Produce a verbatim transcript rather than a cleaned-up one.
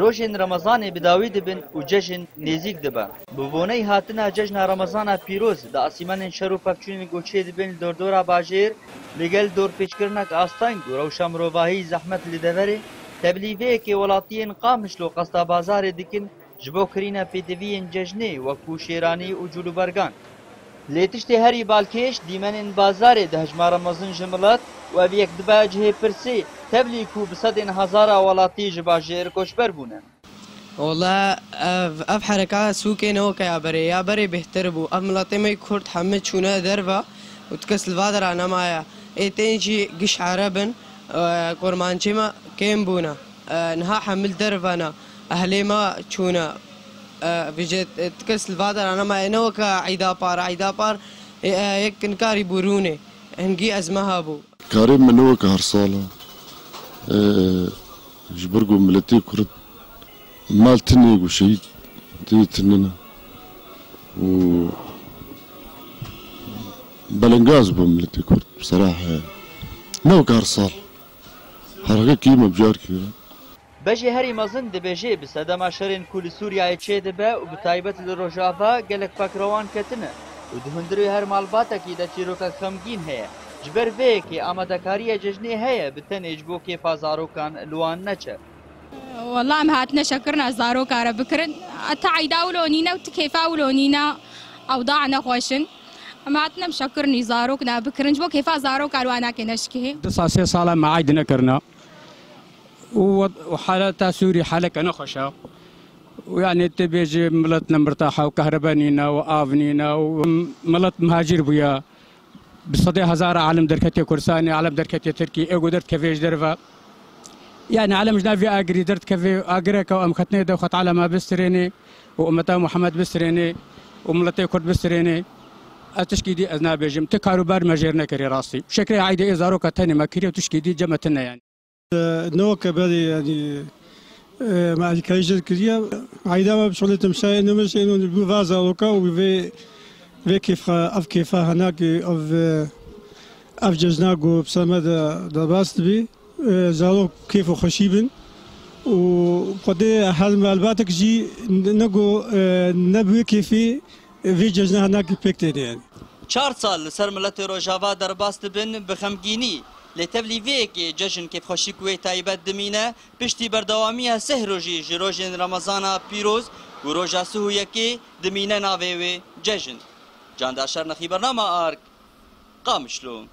Rojên Remezanê bi dawî dibin û cejn nêzîk dibe. Bi boneyî hatina cejna Remezana pîroz di asîmanên şer û pevçûnên ku çêdibin li dordora bajêr, li gel dorpêçkirinek asteng û rewşa mirovahî zehmet li deverê, tevlî vê yekê welatiyên Qamişlo qesta bazarê dikin ji bo kirîna pêdiviyên cejnê wekû şêranî û culûbergan. Lê tiştê herî balkêş dîmenên bazarê dihejmare mezin ji milet û ev yek dibe cihê pirsê, tevlî ku bi sedên hezara welatî ji bajêr koçber bûne. Wala ev, ev hereka sûkê ne weke ya berê. Ya berê bêhtir bû. Ev miletê me Kurd hemî çûne derve û ti kes li va dera nemaye. Ê tên jî giş Ereb in, e, Kurmancî me kêm bûne. E, niha hemî li derve ne. Ehlê me çûne. E, vêjê, e, ti kes li va dera nemaye. Ne weke eyda par. Eyda par, e, e, yek nikarî bû rûnê. Hingî ezme hebû. Karê min ne weke her sal e. Ee, ji ber ku miletê Kurd mal tune ku şehîd tê tune ne. Û belengaz bû miletê Kurd, bserahe. Ne weke her sal. Her heke kî me bijar kir. Bejê herî mezin dibêje bi sedema şerên ku li Sûriyeyê çêdibe û bi taybet li Rojava gelek pek rewan ketine û di hundirê her malbatekî de çîrokek xemgîn heye. Ji ber vê yekê amadekariya cejnê heye bi tenê ji bo kêfa zarokan li wan neçe. Wela em hatine şekirina zaroka re bikirin. Heta eyda wilo nîne û ti kêfa wilo nîne, ewda nexweş in. Em hatine em şekirinî zarok ne bikirin, ji bo kêfa zaroka li wan nake neşkihê. Du sal, sê sal e me eyd nekirine. û wed-, û haleta Sûrî haleke nexweş e. Û yanî tê bêjî milet ne mirtah e û kehrebe nîne û av nîne û milet muhacîr bûye. Bi sedê hezara alem derketiye Kurdistanê, alem derketiye Tirkiyê, ê ku derdikeve ji derve. Yanî alem ji nav vê agirî derdikeve, agireke em xetnê de xwe Teala me bistirênê û ummeta Muhammed bistirênê û miletê Kurd bistirênê. Ez tişkî dî ez nabêjim. Ti karûbar me jêr nekirî rastî. Şekrê eydê ê zaroka tenê me kiriye û tişkî dî cem me tune yanî. Ne weke berê, yanî, e, me alîkarî jê kiriye. Eyda me bi şolê timşayê nû me şê nû bû va zaroka û vê, vê kêfa, ev kêfa henakê, ev, e, ev cejna ku bi ser me de derbas dibî, e, zarok kêf û xweşî bin û xwedê her malbatek jî ne ku, e, ne bi wê kêfî vê cejna henakê pêk têne yanî. Çar sal li ser miletê Rojava derbas dibin bi xemgînî, lê tevlî vê yekê cejn kêfxweşî ku wê taybet dimîne, piştî berdewamiya sih rojî ji rojên Remezana pîroz ku roja sih û yekê dimîne navê wê cejn. Canda Şernexî, Bernama Ark, Qamişlo.